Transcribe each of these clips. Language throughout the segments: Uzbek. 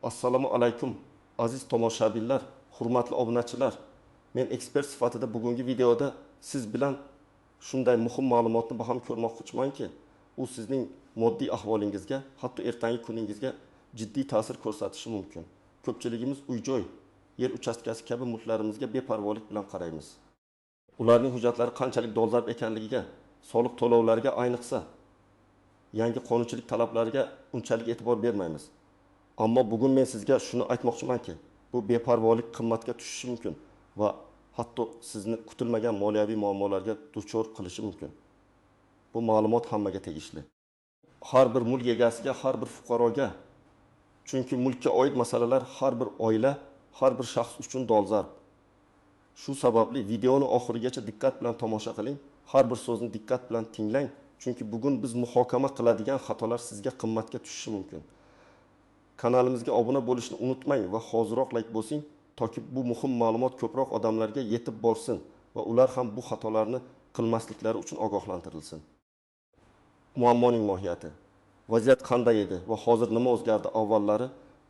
Assalomu alaykum aziz tomoshabinlar, hurmatli obunachilar. Men ekspert sifatida bugungi videoda siz bilan shunday muhim ma'lumotni baham ko'rmoqchimanki, u sizning moddiy ahvolingizga, hatto ertangi kuningizga jiddiy ta'sir ko'rsatishi mumkin. Ko'pchiligimiz uy-joy, yer uchastkasi kabi mulklarimizga beparvolik bilan qaraymiz. Ularning hujjatlari qanchalik dolzarb ekanligiga, soliq to'lovlariga, ayniqsa yangi qonunchilik talablariga unchalik e'tibor bermaymiz. Ammo bugun men sizga shuni aytmoqchimanki, bu beparvolik qimmatga tushishi mumkin va hatto sizni kutilmagan moliyaviy muammolarga duchor qilishi mumkin. Bu ma'lumot hammaga tegishli. Har bir mulk egasiga, har bir fuqaroga, chunki mulkka oid masalalar har bir oila, har bir shaxs uchun dolzarb. Shu sababli videoni oxirigacha diqqat bilan tomosha qiling, har bir so'zni diqqat bilan tinglang, chunki bugun biz muhokama qiladigan xatolar sizga qimmatga tushishi mumkin. Kanalimizga obuna bo'lishni unutmang va hoziroq like bosing, toki bu muhim ma'lumot ko'proq odamlarga yetib borsin va ular ham bu xatolarni qilmasliklari uchun ogohlantirilsin. Muammoning mohiyati. Vaziyat qanday edi va hozir nima o'zgardi? Avvallari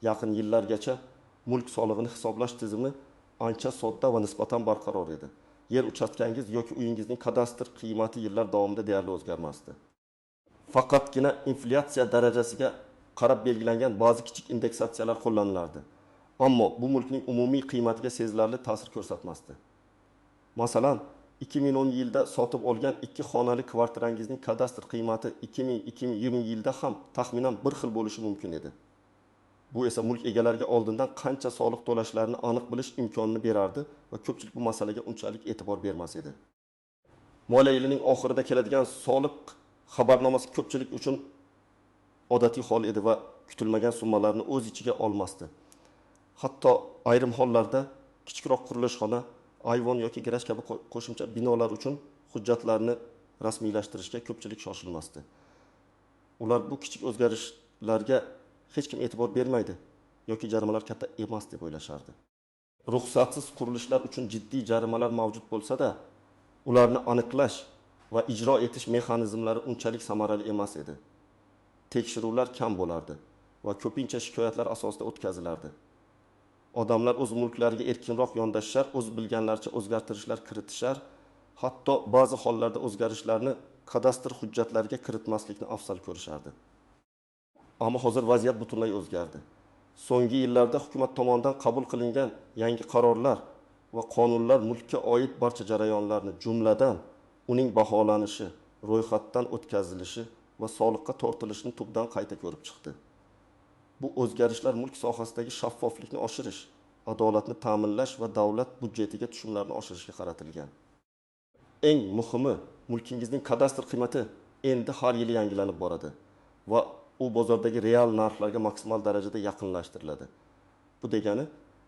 yaqin yillargacha mulk solig'ini hisoblash tizimi ancha sodda va nisbatan barqaror edi. Yer uchastkangiz yoki uyingizning kadastr qiymati yillar davomida deyarli o'zgarmasdi. Faqatgina inflyatsiya darajasiga qarab belgilangan ba'zi kichik indeksatsiyalar qo'llanilardi. Ammo bu mulkning umumiy qiymatiga sezilarli ta'sir ko'rsatmasdi. Masalan, 2010 yilda sotib olgan 2 xonali kvartirangizning kadastr qiymati 2020 yilda ham taxminan bir xil bo'lishi mumkin edi. Bu esa mulk egalariga oldindan qancha soliq to'lashlarini aniq bilish imkonini berardi va ko'pchilik bu masalaga unchalik e'tibor bermas edi. Moliya yilining oxirida keladigan soliq xabarnomasi ko'pchilik uchun odatiy hol edi va kutilmagan summalarni o'z ichiga olmasdi. Hatto ayrim hollarda kichikroq qurilishxona, ayvon yoki garaj kabi qo'shimcha binolar uchun hujjatlarni rasmiylashtirishga ko'pchilik shoshilmasdi. Ular bu kichik o'zgarishlarga hech kim e'tibor bermaydi yoki jarimalar katta emas deb o'ylashardi. Ruxsatsiz qurilishlar uchun jiddiy jarimalar mavjud bo'lsa-da, ularni aniqlash va ijro etish mexanizmlari unchalik samarali emas edi. Tekshiruvlar kam bo'lardi va ko'pincha shikoyatlar asosida o'tkazilardi. Odamlar o'z mulklariga erkinroq yondashishar, o'z bilganlaricha o'zgartirishlar kiritishar, hatto ba'zi hollarda o'zgarishlarni kadastr hujjatlariga kiritmaslikni afzal ko'rishardi. Ammo hozir vaziyat butunlay o'zgardi. So'nggi yillarda hukumat tomonidan qabul qilingan yangi qarorlar va qonunlar mulkka oid barcha jarayonlarni, jumladan uning baholanishi, ro'yxatdan o'tkazilishi va soliqqa tortilishini tubdan qayta ko'rib chiqdi. Bu o'zgarishlar mulk sohasidagi shaffoflikni oshirish, adolatni ta'minlash va davlat byudjetiga tushumlarni oshirishga qaratilgan. Eng muhimi, mulkingizning kadastr qiymati endi har yili yangilanib boradi va u bozordagi real narxlarga maksimal darajada yaqinlashtiriladi. Bu degani,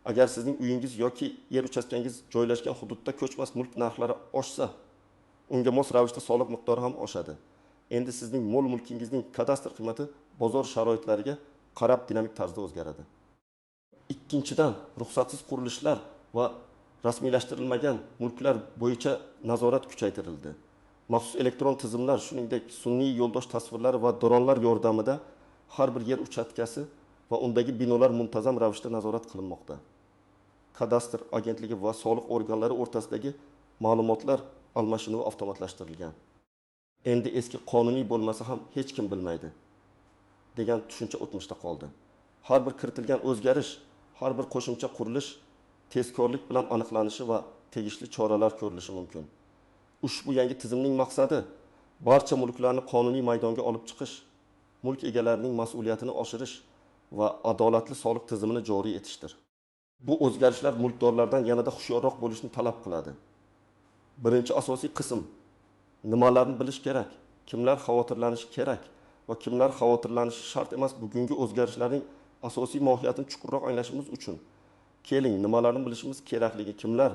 agar sizning uyingiz yoki yer uchastkangiz joylashgan hududda ko'chmas mulk narxlari oshsa, unga mos ravishda soliq miqdori ham oshadi. Endi sizning mol-mulkingizning kadastr qiymati bozor sharoitlariga qarab dinamik tarzda o'zgaradi. Ikkinchidan, ruxsatsiz qurilishlar va rasmiylashtirilmagan mulklar bo'yicha nazorat kuchaytirildi. Maxsus elektron tizimlar, shuningdek, sun'iy yo'ldosh tasvirlari va dronlar yordamida har bir yer uchastkasi va undagi binolar muntazam ravishda nazorat qilinmoqda. Kadastr agentligi va soliq organlari o'rtasidagi ma'lumotlar almashinuvi avtomatlashtirilgan. Endi eski qonuniy bo'lmasa ham hech kim bilmaydi degan tushuncha o'tmishda qoldi. Har bir kiritilgan o'zgarish, har bir qo'shimcha qurilish tezkorlik bilan aniqlanishi va tegishli choralar ko'rilishi mumkin. Ushbu yangi tizimning maqsadi barcha mulklarni qonuniy maydonga olib chiqish, mulk egalarining mas'uliyatini oshirish va adolatli soliq tizimini joriy etishdir. Bu o'zgarishlar mulkdorlardan yanada hushyorroq bo'lishni talab qiladi. Birinchi asosiy qism: nimalarni bilish kerak, kimlar xavotirlanishi kerak va kimlar xavotirlanishi shart emas. Bugungi o'zgarishlarning asosiy mohiyatini chuqurroq anglashimiz uchun keling, nimalarni bilishimiz kerakligi, kimlar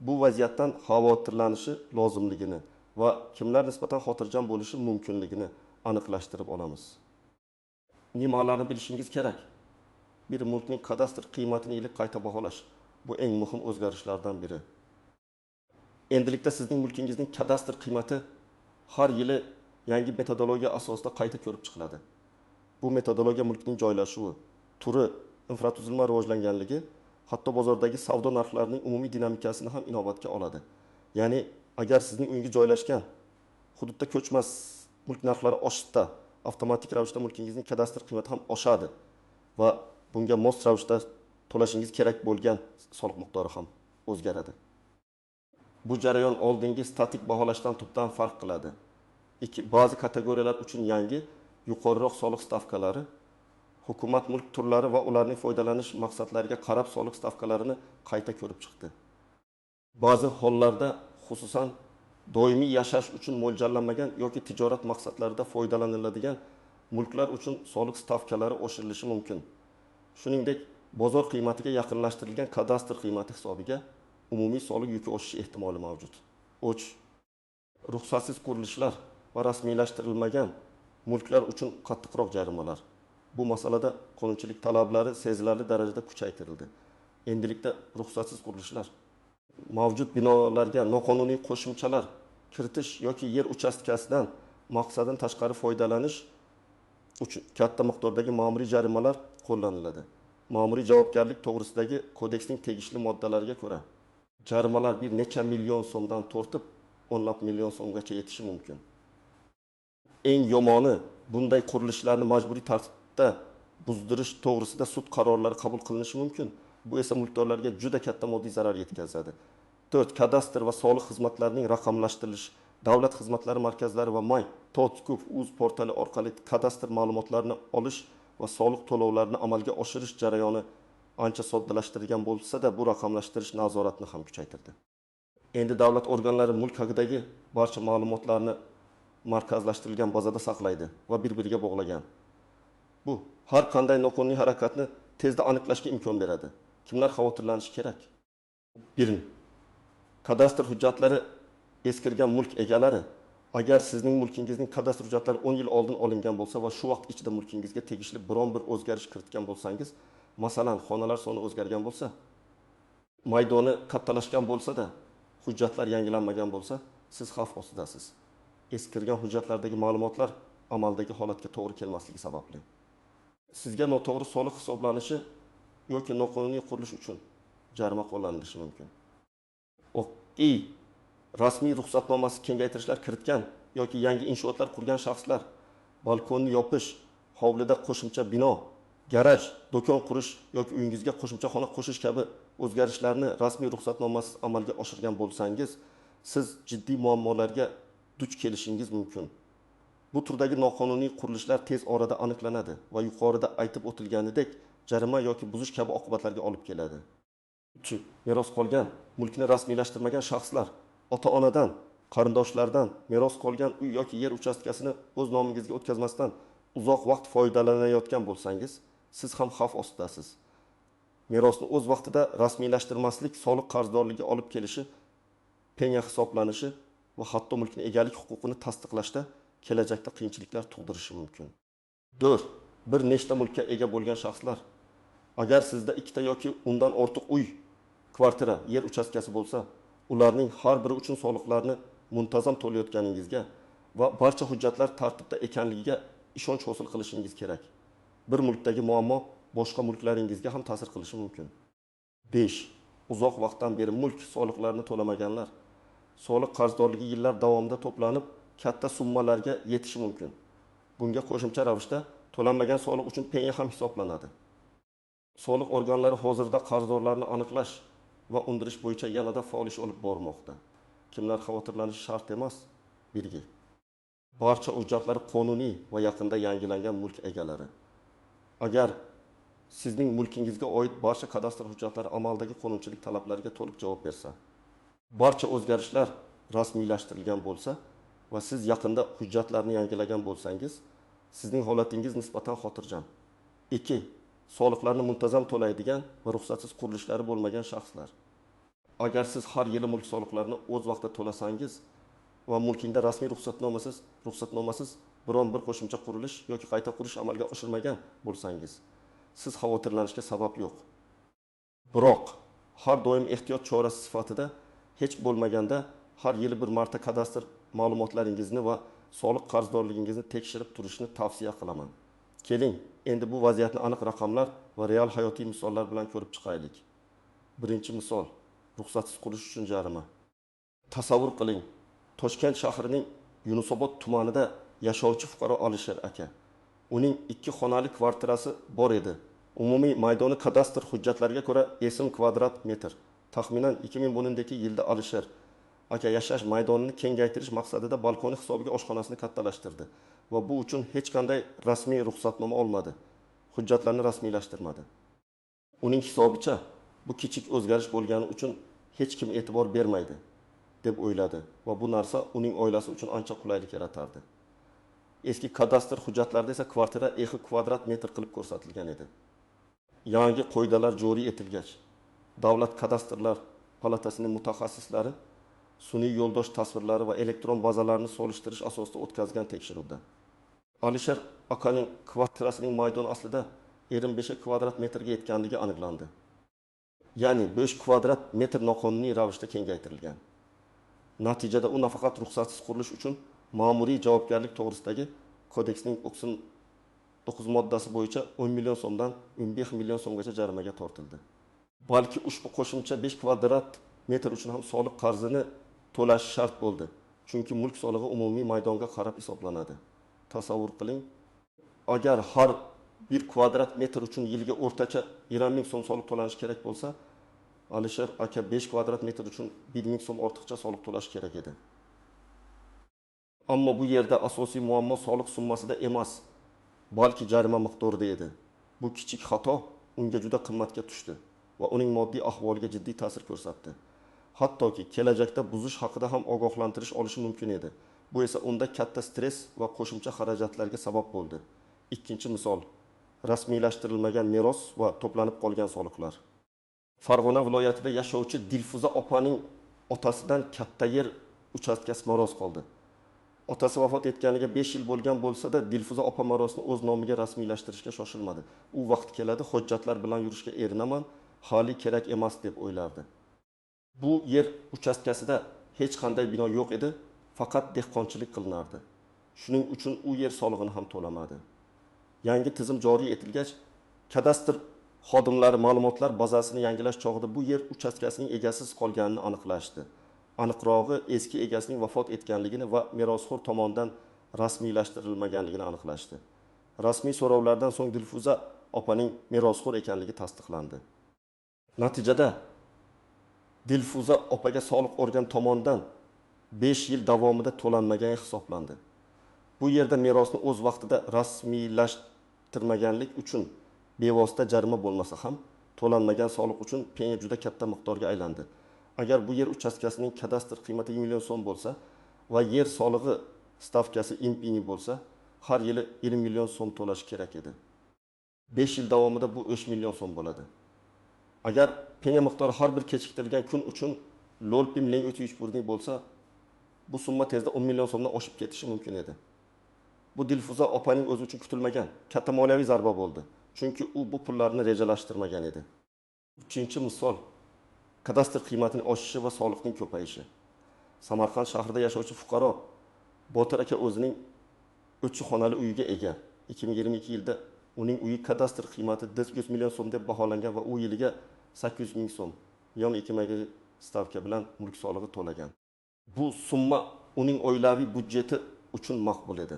bu vaziyatdan xavotirlanishi lozimligini va kimlar nisbatan xotirjam bo'lishi mumkinligini aniqlashtirib olamiz. Nimalarni bilishingiz kerak? Bir mulkning kadastr qiymatini yillik qayta baholash bu eng muhim o'zgarishlardan biri. Endilikda sizning mulkingizning kadastr qiymati har yili yangi metodologiya asosida qayta ko'rib chiqiladi. Bu metodologiya mulkning joylashuvi, turi infratuzilma rivojlanganligi, hatto bozordagi savdo narxlarining umumiy dinamikasini ham inobatga oladi. Ya'ni, agar sizning uyingiz joylashgan hududda ko'chmas mulk narxlari oshsa, avtomatik ravishda mulkingizning kadastr qiymati ham oshadi va bunga mos ravishda to'lashingiz kerak bo'lgan soliq miqdori ham o'zgaradi. Bu jarayon oldingi statik baholashdan tubdan farq qiladi. 2. Ba'zi kategoriyalar uchun yangi, yuqoriroq soliq stavkalari. Hukumat mulk turlari va ularning foydalanish maqsadlariga qarab soliq stavkalarini qayta ko'rib chiqdi. Ba'zi hollarda, xususan, doimiy yashash uchun mo'ljallanmagan yoki tijorat maqsadlarida foydalaniladigan mulklar uchun soliq stavkalari oshirilishi mumkin. Shuningdek, bozor qiymatiga yaqinlashtirilgan kadastr qiymati hisobiga umumiy soliq yuki oshishi ehtimoli mavjud. 3. Ruxsatsiz qurilishlar va rasmiylashtirilmagan mulklar uchun qattiqroq jarimalar. Bu masalada qonunchilik talablari sezilarli darajada kuchaytirildi. Endilikda ruxsatsiz qurilishlar, mavjud binolarga noqonuniy qo'shimchalar kiritish yoki yer uchastkasidan maqsaddan tashqari foydalanish uchun katta miqdordagi ma'muriy jarimalar qo'llaniladi. Ma'muriy javobgarlik to'g'risidagi kodeksning tegishli moddalariga ko'ra jarimalar bir necha million so'mdan tortib o'nlab million so'mgacha yetishi mumkin. Eng yomoni, bunday qurilishlarni majburiy tartibda buzdirish to'g'risida sud qarorlari qabul qilinishi mumkin. Bu esa mulkdorlarga juda katta moddiy zarar yetkazadi. 4. Kadastr va soliq xizmatlarining raqamlashtirilishi. Davlat xizmatlari markazlari va my.gov.uz portali orqali kadastr ma'lumotlarini olish va soliq to'lovlarini amalga oshirish jarayoni ancha soddalashtirilgan bo'lsa-da, bu raqamlashtirish nazoratni ham kuchaytirdi. Endi davlat organlari mulk haqidagi barcha ma'lumotlarni markazlashtirilgan bazada saqlaydi va bir-biriga bog'lagan. Bu har qanday noqonuniy harakatni tezda aniqlashga imkon beradi. Kimlar xavotirlanishi kerak? 1. Kadastr hujjatlari eskirgan mulk egalari. Agar sizning mulkingizning kadastr hujjatlari 10 yil oldin olingan bo'lsa va shu vaqt ichida mulkingizga tegishli biron bir o'zgarish kiritgan bo'lsangiz, masalan, xonalar soni o'zgargan bo'lsa, maydoni kattalashgan bo'lsa-da, hujjatlar yangilanmagan bo'lsa, siz xavf ostidasiz. Eskirgan hujjatlardagi ma'lumotlar amaldagi holatga to'g'ri kelmasligi sababli sizga noto'g'ri soliq hisoblanishi yoki noqonuniy qurilish uchun jarima qo'llanilishi mumkin. Rasmiy ruxsatnomasiz kengaytirishlar kiritgan yoki yangi inshootlar qurgan shaxslar, balkonni yopish, hovlida qo'shimcha bino, garaj, do'kon qurish yoki uyingizga qo'shimcha xona qo'shish kabi o'zgarishlarni rasmiy ruxsatnomasiz amalga oshirgan bo'lsangiz, siz jiddiy muammolarga duch kelishingiz mumkin. Bu turdagi noqonuniy qurilishlar tez orada aniqlanadi va yuqorida aytib o'tilganidek jarima yoki buzish kabi oqibatlarga olib keladi. 3. Meros qolgan mulkni rasmiylashtirmagan shaxslar, ota-onadan, qarindoshlardan meros qolgan uy yoki yer uchastkasini o'z nomingizga o'tkazmasdan uzoq vaqt foydalanayotgan bo'lsangiz, siz ham xavf ostidasiz. Merosni o'z vaqtida rasmiylashtirmaslik soliq qarzdorligiga olib kelishi, penya hisoblanishi va hatto mulkni egalik huquqini tasdiqlashda kelajakda qiyinchiliklar tug'dirishi mumkin. 4. Bir nechta mulkka ega bo'lgan shaxslar. Agar sizda ikkita yoki undan ortiq uy, kvartira, yer uchastkasi bo'lsa, ularning har biri uchun soliqlarni muntazam to'layotganingizga va barcha hujjatlar tartibda ekanligiga ishonch hosil qilishingiz kerak. Bir mulkdagi muammo boshqa mulklaringizga ham ta'sir qilishi mumkin. 5. Uzoq vaqtdan beri mulk soliqlarini to'lamaganlar. Soliq qarzdorligi yillar davomida to'planib, katta summalarga yetishi mumkin. Bunga qo'shimcha ravishda to'lanmagan soliq uchun penya ham hisoblanadi. Soliq organlari hozirda qarzdorlarni aniqlash va undirish bo'yicha yanada faol ish olib bormoqda. Kimlar xavotirlanishi shart emas? Belgi. Barcha hujjatlari qonuniy va yaqinda yangilangan mulk egalari. Agar sizning mulkingizga oid barcha kadastr hujjatlari amaldagi qonunchilik talablariga to'liq javob bersa, barcha o'zgarishlar rasmiylashtirilgan bo'lsa va siz yaqinda hujjatlarni yangilagan bo'lsangiz, sizning holatingiz nisbatan xotirjam. 2. Soliqlarni muntazam to'laydigan va ruxsatsiz qurilishlari bo'lmagan shaxslar. Agar siz har yili mulk soliqlarini o'z vaqtida to'lasangiz va mulkingda rasmiy ruxsatnomasiz biron bir qo'shimcha qurilish yoki qayta qurish amalga oshirmagan bo'lsangiz, siz xavotirlanishga sabab yo'q. Biroq har doim ehtiyot chorasi sifatida hech bo'lmaganda har yili bir marta kadastr ma'lumotlaringizni va soliq qarzdorligingizni tekshirib turishni tavsiya qilaman. Keling, endi bu vaziyatni aniq raqamlar va real hayotiy misollar bilan ko'rib chiqaylik. Birinchi misol: ruxsatsiz qurilish uchun jarima. Tasavvur qiling, Toshkent shahrining Yunusobod tumanida yashovchi fuqaro Alisher aka. Uning ikki xonali kvartirasi bor edi. Umumiy maydoni kadastr hujjatlariga ko'ra sm kvadrat metr. Taxminan 2010 yilda Alisher aka yashash maydonini kengaytirish maqsadida balkoni hisobiga oshxonasini kattalashtirdi va bu uchun hech qanday rasmiy ruxsatnoma olmadi, hujjatlarni rasmiylashtirmadi. Uning hisobicha, bu kichik o'zgarish bo'lgani uchun hech kim e'tibor bermaydi, deb o'yladi va bu narsa uning oilasi uchun ancha qulaylik yaratardi. Eski kadastr hujjatlarida esa kvartira ex kvadrat metr qilib ko'rsatilgan edi. Yangi qoidalar joriy etilgach, Davlat kadastrlar palatasining mutaxassislari sun'iy yo'ldosh tasvirlari va elektron bazalarni solishtirish asosida o'tkazgan tekshiruvda Alisher akaning kvartirasining maydoni aslida 25 kvadrat metrga yetganligi aniqlandi. Ya'ni 5 kvadrat metr noqonuniy ravishda kengaytirilgan. Natijada u nafaqat ruxsatsiz qurilish uchun ma'muriy javobgarlik to'g'risidagi kodeksning 99 moddasi bo'yicha 10 million so'mdan 15 million so'mgacha jarimaga tortildi. Balki ushbu qo'shimcha 5 kvadrat metr uchun ham soliq qarzini to'lash shart bo'ldi. Chunki mulk solig'i umumiy maydonga qarab hisoblanadi. Tasavvur qiling, agar har 1 kvadrat metr uchun yilga o'rtacha 20 ming so'm soliq to'lanishi kerak bo'lsa, Alisher aka 5 kvadrat metr uchun 1 ming so'm ortiqcha soliq to'lash kerak edi. Ammo bu yerda asosiy muammo soliq summasida emas, balki jarima miqdorida edi. Bu kichik xato unga juda qimmatga tushdi va uning moddiy ahvoliga jiddiy ta'sir ko'rsatdi. Hattoki kelajakda buzish haqida ham ogohlantirish olishi mumkin edi. Bu esa unda katta stress va qo'shimcha xarajatlarga sabab bo'ldi. Ikkinchi misol: rasmiylashtirilmagan meros va to'planib qolgan soliqlar. Farg'ona viloyatida yashovchi Dilfuza opaning otasidan katta yer uchastkasi meros qoldi. Otasi vafot etganiga 5 yil bo'lgan bo'lsa-da, Dilfuza opa merosni o'z nomiga rasmiylashtirishga shoshilmadi. U vaqt keladi, hujjatlar bilan yurishga erinaman, hali kerak emas deb o'ylardi. Bu yer uchastkasida hech qanday bino yo'q edi, faqat dehqonchilik qilinardi. Shuning uchun u yer solig'ini ham to'lamadi. Yangi tizim joriy etilgach, kadastr xodimlari ma'lumotlar bazasini yangilash chog'ida bu yer uchastkasining egasiz qolganini aniqlashdi. Aniqrog'i, eski egasining vafot etganligini va merosxo'r tomonidan rasmiylashtirilmaganligini aniqlashdi. Rasmiy so'rovlardan so'ng Dilfuza opaning merosxo'r ekanligi tasdiqlandi. Natijada Dilfuza opaga soliq organ tomonidan 5 yil davomida to'lanmagan hisoblandi. Bu yerda merosni o'z vaqtida rasmiylashtirmaganlik uchun bevosita jarima bo'lmasa ham, to'lanmagan soliq uchun penya juda katta miqdorga aylandi. Agar bu yer uchastkasining kadastr qiymati 1 million so'm bo'lsa va yer solig'i stavkasi impini bo'lsa, har yili 20 million so'm to'lash kerak edi. 5 yil davomida bu 3 million so'm bo'ladi. Agar penya miqdori har bir kechiktirilgan kun uchun 0.03 bo'lsa, bu summa tezda 10 million so'mdan oshib ketishi mumkin edi. Bu Dilfuza opaning o'zi uchun kutilmagan katta moliyaviy zarba bo'ldi. Chunki u bu pullarni rejalashtirmagan edi. Uchinchi misol: kadastr qiymatining oshishi va soliqning ko'payishi. Samarqand shahrida yashovchi fuqaro Botir aka o'zining 3 xonali uyiga ega. 2022 yilda uning uyi kadastr qiymati 400 million so'm deb baholangan va u yiliga 800 ming so'm, ya'ni 2 stavka bilan mulk solig'i to'lagan. Bu summa uning oilaviy byudjeti uchun maqbul edi.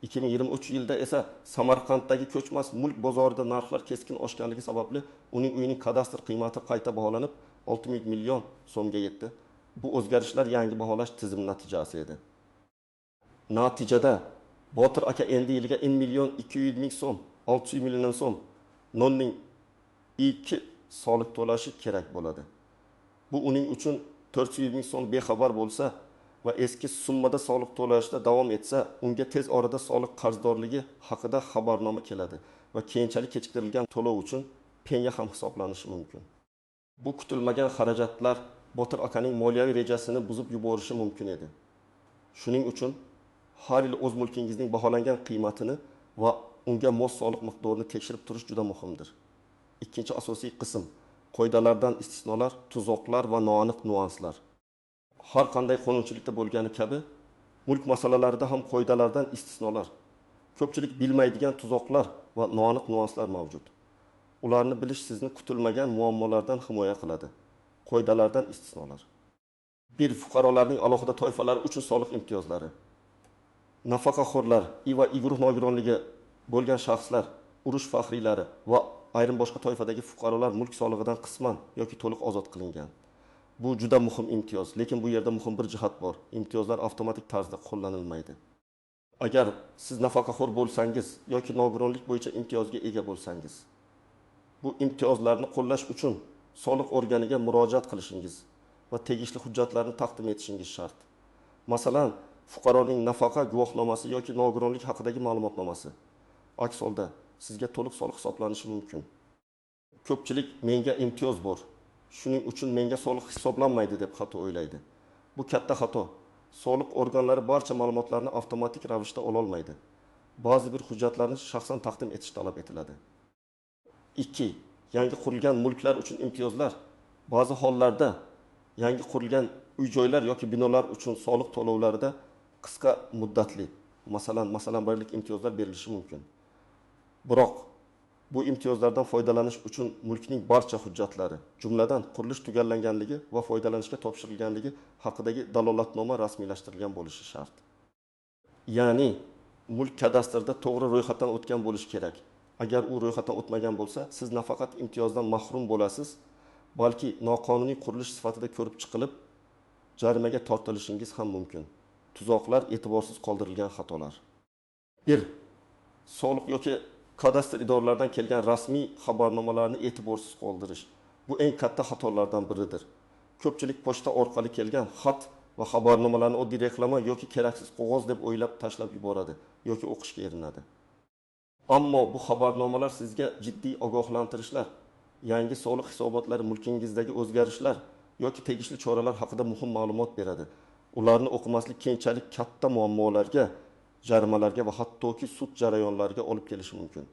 2023 yilda esa Samarqanddagi ko'chmas mulk bozorida narxlar keskin oshganligi sababli uning uyining kadastr qiymati qayta baholanib 6 million so'mga yetdi. Bu o'zgarishlar yangi baholash tizimi natijasi edi. Natijada Botir aka endi yiliga 1 million 200 ming so'm, 600 million so'm 0.2 soliq to'lashi kerak bo'ladi. Bu uning uchun 400 ming so'm bexabar bo'lsa va eski summada soliq to'lashda davom etsa, unga tez orada soliq qarzdorligi haqida xabarnoma keladi va keyinchalik kechiktirilgan to'lov uchun penya ham hisoblanishi mumkin. Bu kutilmagan xarajatlar Botir akaning moliyaviy rejasini buzib yuborishi mumkin edi. Shuning uchun har yil o'z mulkingizning baholangan qiymatini va unga mos soliq miqdorini tekshirib turish juda muhimdir. Ikkinchi asosiy qism: qoidalardan istisnolar, tuzoqlar va noaniq nuanslar. Har qanday qonunchilikda bo'lgani kabi, mulk masalalarida ham qoidalardan istisnolar, ko'pchilik bilmaydigan tuzoqlar va noaniq nuanslar mavjud. Ularni bilish sizni kutilmagan muammolardan himoya qiladi. Qoidalardan istisnolar. 1. Fuqarolarning alohida toifalari uchun soliq imtiyozlari. Nafaqaxo'rlar, I va I guruh nogironligi bo'lgan shaxslar, urush faxriylari va ayrim boshqa toifadagi fuqarolar mulk solig'idan qisman yoki to'liq ozod qilingan. Bu juda muhim imtiyoz, lekin bu yerda muhim bir jihat bor. Imtiyozlar avtomatik tarzda qo'llanilmaydi. Agar siz nafaqaxo'r bo'lsangiz yoki nogironlik bo'yicha imtiyozga ega bo'lsangiz, bu imtiyozlarni qo'llash uchun soliq organiga murojaat qilishingiz va tegishli hujjatlarni taqdim etishingiz shart. Masalan, fuqaroning nafaqa guvohnomasi yoki nogironlik haqidagi ma'lumotnomasi. Aks holda sizga to'liq soliq hisoblanishi mumkin. Ko'pchilik menga imtiyoz bor, shuning uchun menga soliq hisoblanmaydi deb xato o'ylaydi. Bu katta xato. Soliq organlari barcha ma'lumotlarni avtomatik ravishda ololmaydi. Ba'zi bir hujjatlarni shaxsan taqdim etish talab etiladi. 2. Yangi qurilgan mulklar uchun imtiyozlar. Ba'zi hollarda yangi qurilgan uy-joylar yoki binolar uchun soliq to'lovlarida qisqa muddatli, masalan birlik imtiyozlar berilishi mumkin. Biroq bu imtiyozlardan foydalanish uchun mulkning barcha hujjatlari, jumladan qurilish tugallanganligi va foydalanishga topshirilganligi haqidagi dalolatnoma rasmiylashtirilgan bo'lishi shart. Ya'ni mulk kadastrda to'g'ri ro'yxatdan o'tgan bo'lishi kerak. Agar u ro'yxatdan o'tmagan bo'lsa, siz nafaqat imtiyozdan mahrum bo'lasiz, balki noqonuniy qurilish sifatida ko'rib chiqilib, jarimaga tortilishingiz ham mumkin. Tuzoqlar, e'tiborsiz qoldirilgan xatolar. 1. Soliq yoki kadastr idoralaridan kelgan rasmiy xabarnomalarni e'tiborsiz qoldirish. Bu eng katta xatolardan biridir. Ko'pchilik pochta orqali kelgan xat va xabarnomalarni oddiy reklama yoki keraksiz qog'oz deb o'ylab tashlab yuboradi yoki o'qishga erinadi. Ammo bu xabarnomalar sizga jiddiy ogohlantirishlar, yangi soliq hisobotlari, mulkingizdagi o'zgarishlar yoki tegishli choralar haqida muhim ma'lumot beradi. Ularni o'qimaslik keyinchalik katta muammolarga, jarimalarga va hattoki sud jarayonlariga olib kelishi mumkin.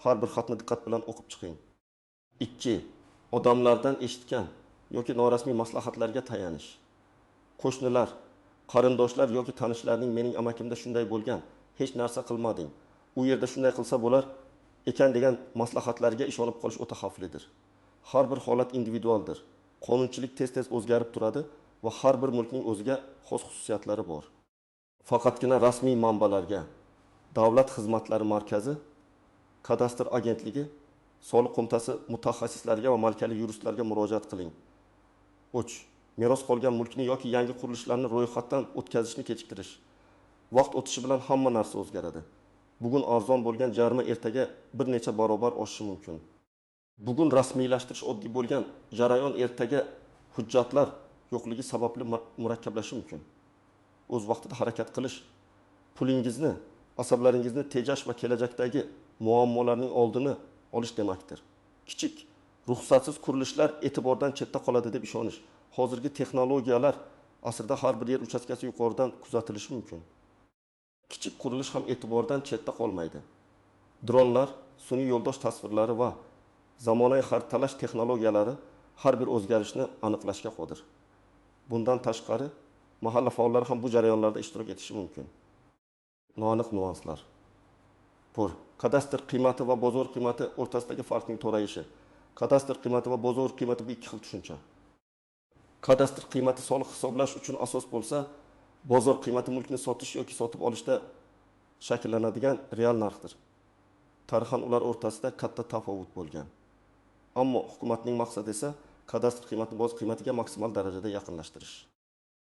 Har bir xatni diqqat bilan o'qib chiqing. 2. Odamlardan eshitgan yoki norasmiy maslahatlarga tayanish. Qo'shnilar, qarindoshlar yoki tanishlarning mening amakimda shunday bo'lgan, hech narsa qilmading, u yerda shunday qilsa bo'lar ekan degan maslahatlarga ishonib qolish o'ta xavflidir. Har bir holat individualdir. Qonunchilik tez-tez o'zgarib turadi va har bir mulkning o'ziga xos xususiyatlari bor. Faqatgina rasmiy manbalarga, Davlat xizmatlari markazi, kadastr agentligi, soliq qo'mitasi mutaxassislariga va malakali yuristlarga murojaat qiling. 3. Meros qolgan mulkni yoki yangi qurilishlarni ro'yxatdan o'tkazishni kechiktirish. Vaqt o'tishi bilan hamma narsa o'zgaradi. Bugun arzon bo'lgan jarima ertaga bir necha barobar oshishi mumkin. Bugun rasmiylashtirish oddiy bo'lgan jarayon ertaga hujjatlar yo'qligi sababli murakkablashishi mumkin. O'z vaqtida harakat qilish, pulingizni, asablaringizni tejash va kelajakdagi muammolarning oldini olish demakdir. Kichik, ruxsatsiz qurilishlar e'tibordan chetda qoladi deb ishonish. Hozirgi texnologiyalar asrida har bir yer uchastkasi yuqoridan kuzatilishi mumkin. Kichik qurilish ham e'tibordan chetda qolmaydi. Dronlar, sun'iy yo'ldosh tasvirlari va zamonaviy xaritalash texnologiyalari har bir o'zgarishni aniqlashga qodir. Bundan tashqari, mahalla faollari ham bu jarayonlarda ishtirok etishi mumkin. Noaniq nuanslar. 1. Kadastr qiymati va bozor qiymati o'rtasidagi farqning torayishi. Kadastr qiymati va bozor qiymati bu ikki xil tushuncha. Kadastr qiymati soliq hisoblash uchun asos bo'lsa, bozor qiymati mulkni sotish yoki sotib olishda shakllanadigan real narxdir. Tarixan ular o'rtasida katta tafovut bo'lgan. Ammo hukumatning maqsadi esa kadastr qiymatini bozor qiymatiga maksimal darajada yaqinlashtirish.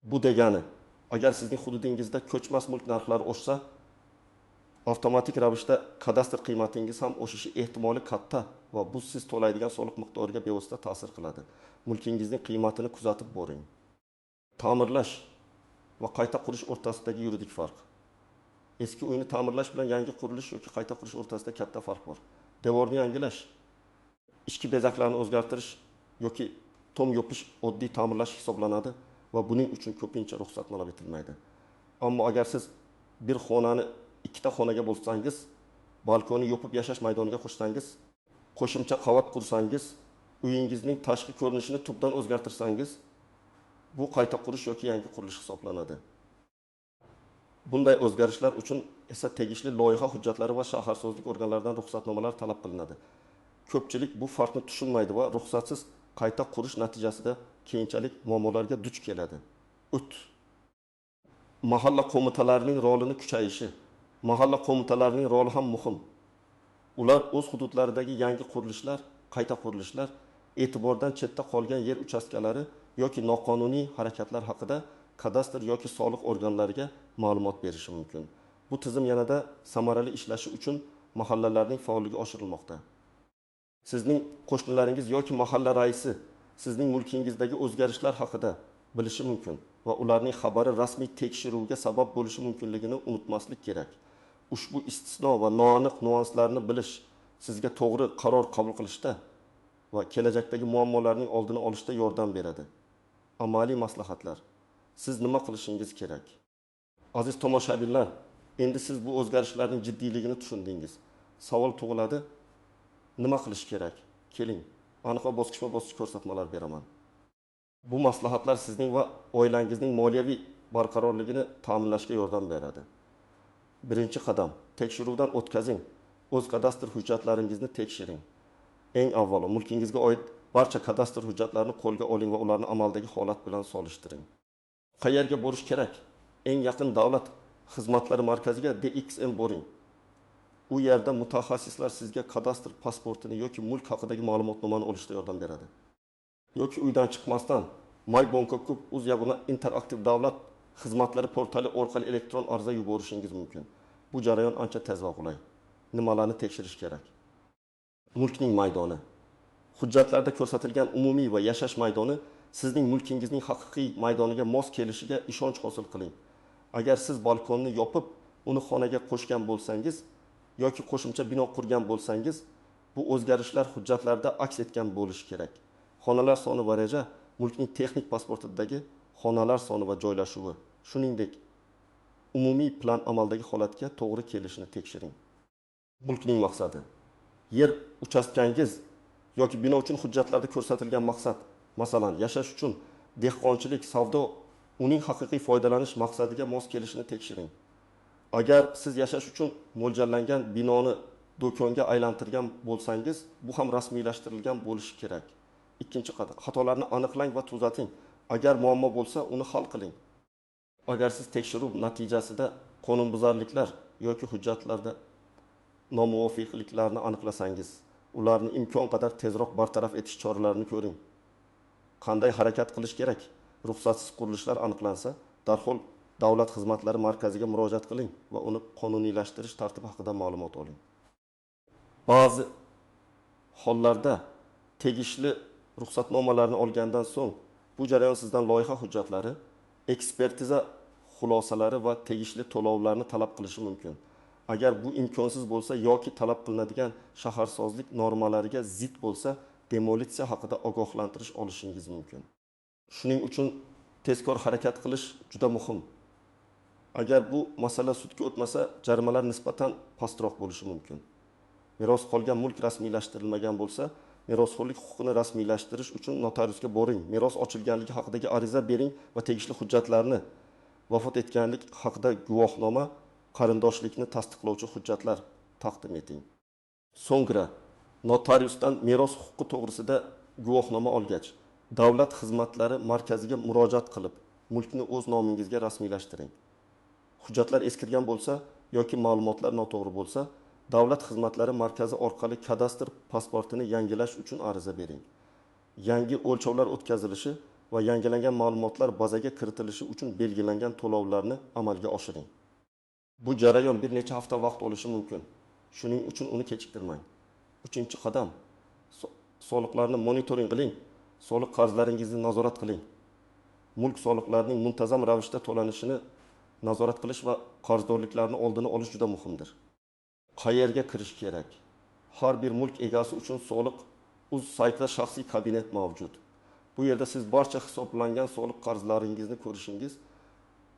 Bu degani, agar sizning hududingizda ko'chmas mulk narxlari oshsa, avtomatik ravishda kadastr qiymatingiz ham oshishi ehtimoli katta va bu siz to'laydigan soliq miqdoriga bevosita ta'sir qiladi. Mulkingizning qiymatini kuzatib boring. Ta'mirlash va qayta qurish o'rtasidagi yuridik farq. Eski uyni ta'mirlash bilan yangi qurilish yoki qayta qurish o'rtasida katta farq bor. Devorni yangilash, ichki bezaklarni o'zgartirish yoki tom yopish oddiy ta'mirlash hisoblanadi va buning uchun ko'pincha ruxsat talab etilmaydi. Ammo agar siz bir xonani ikkita xonaga bo'lsangiz, balkonni yopib yashash maydoniga qo'shsangiz, qo'shimcha qavat qursangiz, uyingizning tashqi ko'rinishini tubdan o'zgartirsangiz, bu qayta qurish yoki yangi qurilish hisoblanadi. Bunday o'zgarishlar uchun esa tegishli loyiha hujjatlari va shaharsozlik organlaridan ruxsatnomalar talab qilinadi. Ko'pchilik bu farqni tushunmaydi va ruxsatsiz qayta qurish natijasida keyinchalik muammolarga duch keladi. 3. Mahalla qo'mitalarining rolini kuchayishi. Mahalla qo'mitalarining roli ham muhim. Ular o'z hududlaridagi yangi qurilishlar, qayta qurilishlar, e'tibordan chetda qolgan yer uchastkalari yoki noqonuniy harakatlar haqida kadastr yoki soliq organlariga ma'lumot berishi mumkin. Bu tizim yanada samarali ishlashi uchun mahallalarning faolligi oshirilmoqda. Sizning qo'shnilaringiz yoki mahalla raisi sizning mulkingizdagi o'zgarishlar haqida bilishi mumkin va ularning xabari rasmiy tekshiruvga sabab bo'lishi mumkinligini unutmaslik kerak. Ushbu istisno va noaniq nyuanslarni bilish sizga to'g'ri qaror qabul qilishda va kelajakdagi muammolarning oldini olishda yordam beradi. Amaliy maslahatlar. Siz nima qilishingiz kerak? Aziz tomoshabinlar, endi siz bu o'zgarishlarning jiddiyligini tushundingiz. Savol tug'iladi, nima qilish kerak? Keling, aniq va bosqichma-bosqich ko'rsatmalar beraman. Bu maslahatlar sizning va oilangizning moliyaviy barqarorligini ta'minlashga yordam beradi. Birinchi qadam, tekshiruvdan o'tkazing. O'z kadastr hujjatlaringizni tekshiring. Eng avvalo mulkingizga oid barcha kadastr hujjatlarini qo'lga oling va ularni amaldagi holat bilan solishtiring. Qayerga borish kerak? Eng yaqin davlat xizmatlari markaziga DXM boring. U yerda mutaxassislar sizga kadastr pasportini yoki mulk haqidagi ma'lumotnomani olishda yordam beradi. Yoki uydan chiqmasdan MyBonka.uz yagona interaktiv davlat xizmatlari portali orqali elektron ariza yuborishingiz mumkin. Bu jarayon ancha tez va qulay. Nimalarni tekshirish kerak? Mulkning maydoni. Hujjatlarda ko'rsatilgan umumiy va yashash maydoni sizning mulkingizning haqiqiy maydoniga mos kelishiga ishonch hosil qiling. Agar siz balkonni yopib, uni xonaga qo'shgan bo'lsangiz yoki qo'shimcha bino qurgan bo'lsangiz, bu o'zgarishlar hujjatlarda aks etgan bo'lishi kerak. Xonalar soni va reja mulkning texnik pasportidagi xonalar soni va joylashuvi, shuningdek, umumiy plan amaldagi holatga to'g'ri kelishini tekshiring. Mulkning maqsadi. Yer uchastkangiz yoki bino uchun hujjatlarda ko'rsatilgan maqsad, masalan, yashash uchun, dehqonchilik, savdo, uning haqiqiy foydalanish maqsadiga mos kelishini tekshiring. Agar siz yashash uchun mo'ljallangan binoni do'konga aylantirgan bo'lsangiz, bu ham rasmiylashtirilgan bo'lishi kerak. Ikkinchi qadam, xatolarni aniqlang va tuzating. Agar muammo bo'lsa, uni hal qiling. Agar siz tekshiruv natijasida qonunbuzarliklar yoki hujjatlarda nomuvofiqliklarni aniqlasangiz, ularni imkon qadar tezroq bartaraf etish choralarini ko'ring. Qanday harakat qilish kerak? Ruxsatsiz qurilishlar aniqlansa, darhol davlat xizmatlari markaziga murojaat qiling va uni qonuniylashtirish tartibi haqida ma'lumot oling. Ba'zi hollarda tegishli ruxsatnomalarni olgandan so'ng bu jarayon sizdan loyiha hujjatlari, ekspertiza xulosalari va tegishli to'lovlarni talab qilishi mumkin. Agar bu imkonsiz bo'lsa yoki talab qilinadigan shaharsozlik normalariga zid bo'lsa, demolitsiya haqida ogohlantirish olishingiz mumkin. Shuning uchun tezkor harakat qilish juda muhim. Agar bu masala sudga o'tmasa, jarimalar nisbatan pastroq bo'lishi mumkin. Meros qolgan mulk rasmiylashtirilmagan bo'lsa, merosxo'rlik huquqini rasmiylashtirish uchun notariusga boring, meros ochilganligi haqidagi ariza bering va tegishli hujjatlarni, vafot etganlik haqida guvohnoma, qarindoshlikni tasdiqlovchi hujjatlar taqdim eting. So'ngra notariusdan meros huquqi to'g'risida guvohnoma olgach, davlat xizmatlari markaziga murojaat qilib, mulkni o'z nomingizga rasmiylashtiring. Hujjatlar eskirgan bo'lsa yoki ma'lumotlar noto'g'ri bo'lsa, davlat xizmatlari markazi orqali kadastr pasportini yangilash uchun ariza bering. Yangi o'lchovlar o'tkazilishi va yangilangan ma'lumotlar bazaga kiritilishi uchun belgilangan to'lovlarni amalga oshiring. Bu jarayon bir necha hafta vaqt olishi mumkin. Shuning uchun uni kechiktirmang. Uchinchi qadam, soliqlarni monitoring qiling. Soliq qarzlaringizni nazorat qiling. Mulk soliqlarining muntazam ravishda to'lanishini nazorat qilish va qarzdorliklarni oldini olish juda muhimdir. Qayerga kirish kerak? Har bir mulk egasi uchun soliq uz saytida shaxsiy kabinet mavjud. Bu yerda siz barcha hisoblangan soliq qarzlaringizni ko'rishingiz,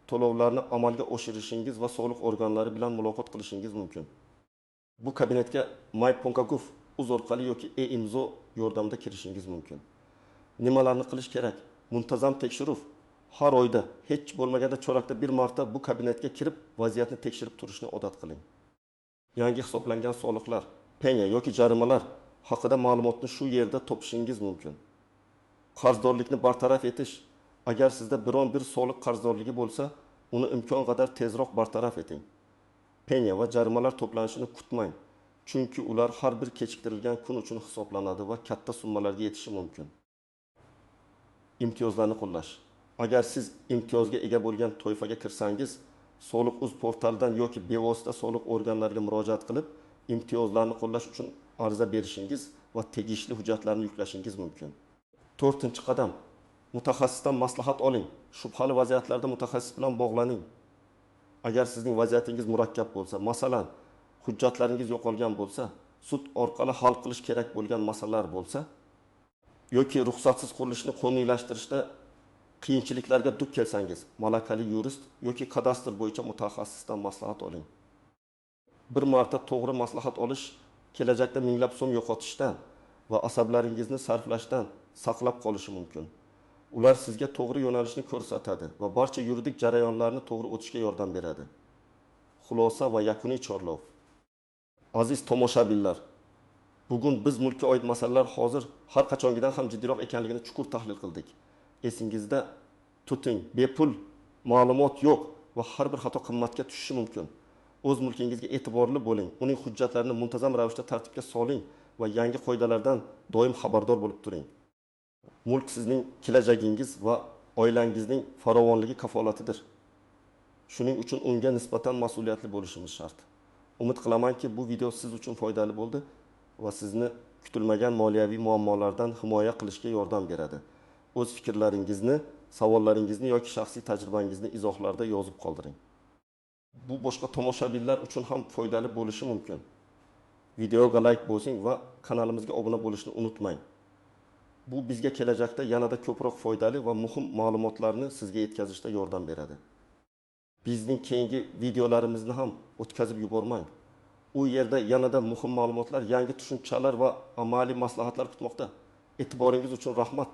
to'lovlarni amalga oshirishingiz va soliq organlari bilan muloqot qilishingiz mumkin. Bu kabinetga myponka.gov.uz orqali yoki e-imzo yordamida kirishingiz mumkin. Nimalarni qilish kerak? Muntazam tekshiruv. Har oyda hech bo'lmaganda chorakda bir marta bu kabinetga kirib vaziyatni tekshirib turishni odat qiling. Yangi hisoblangan soliqlar, penya yoki jarimalar haqida ma'lumotni shu yerda topishingiz mumkin. Qarzdorlikni bartaraf etish. Agar sizda biron bir soliq qarzdorligi bo'lsa, uni imkon qadar tezroq bartaraf eting. Penya va jarimalar to'planishini kutmang, chunki ular har bir kechiktirilgan kun uchun hisoblanadi va katta summalarga yetishi mumkin. Imtiyozlarni qo'llash. Agar siz imtiyozga ega bo'lgan toifaga kirsangiz, Soliq.uz portalidan yoki bevosita soliq organlariga murojaat qilib, imtiyozlarni qo'llash uchun ariza berishingiz va tegishli hujjatlarni yuklashingiz mumkin. To'rtinchi qadam. Mutaxassisdan maslahat oling. Shubhali vaziyatlarda mutaxassis bilan bog'laning. Agar sizning vaziyatingiz murakkab bo'lsa, masalan, hujjatlaringiz yo'qolgan bo'lsa, sud orqali hal qilish kerak bo'lgan masalalar bo'lsa yoki ruxsatsiz qurilishni qonuniylashtirishda qiyinchiliklarga duch kelsangiz, malakali yurist yoki kadastr bo'yicha mutaxassisdan maslahat oling. Bir marta to'g'ri maslahat olish kelajakda minglab so'm yo'qotishdan va asablaringizni sarflashdan saqlab qolishi mumkin. Ular sizga to'g'ri yo'nalishni ko'rsatadi va barcha yuridik jarayonlarni to'g'ri o'tishga yordam beradi. Xulosa va yakuniy chorlov. Aziz tomoshabinlar, bugun biz mulkka oid masalalar hozir har qachongidan ham jiddiyroq ekanligini chuqur tahlil qildik. Esingizda tuting, bepul ma'lumot yo'q va har bir xato qimmatga tushishi mumkin. O'z mulkingizga e'tiborli bo'ling, uning hujjatlarini muntazam ravishda tartibga soling va yangi qoidalardan doim xabardor bo'lib turing. Mulk sizning kelajagingiz va oilangizning farovonligi kafolatidir. Shuning uchun unga nisbatan mas'uliyatli bo'lishimiz shart. Umid qilamanki, bu video siz uchun foydali bo'ldi va sizni kutilmagan moliyaviy muammolardan himoya qilishga yordam beradi. O'z fikrlaringizni, savollaringizni yoki shaxsiy tajribangizni izohlarda yozib qoldiring. Bu boshqa tomoshabinlar uchun ham foydali bo'lishi mumkin. Videoga like bosing va kanalimizga obuna bo'lishni unutmang. Bu bizga kelajakda yanada ko'proq foydali va muhim ma'lumotlarni sizga yetkazishda yordam beradi. Bizning keyingi videolarimizni ham o'tkazib yubormang. U yerda yanada muhim ma'lumotlar, yangi tushunchalar va amaliy maslahatlar kutmoqda. E'tiboringiz uchun rahmat.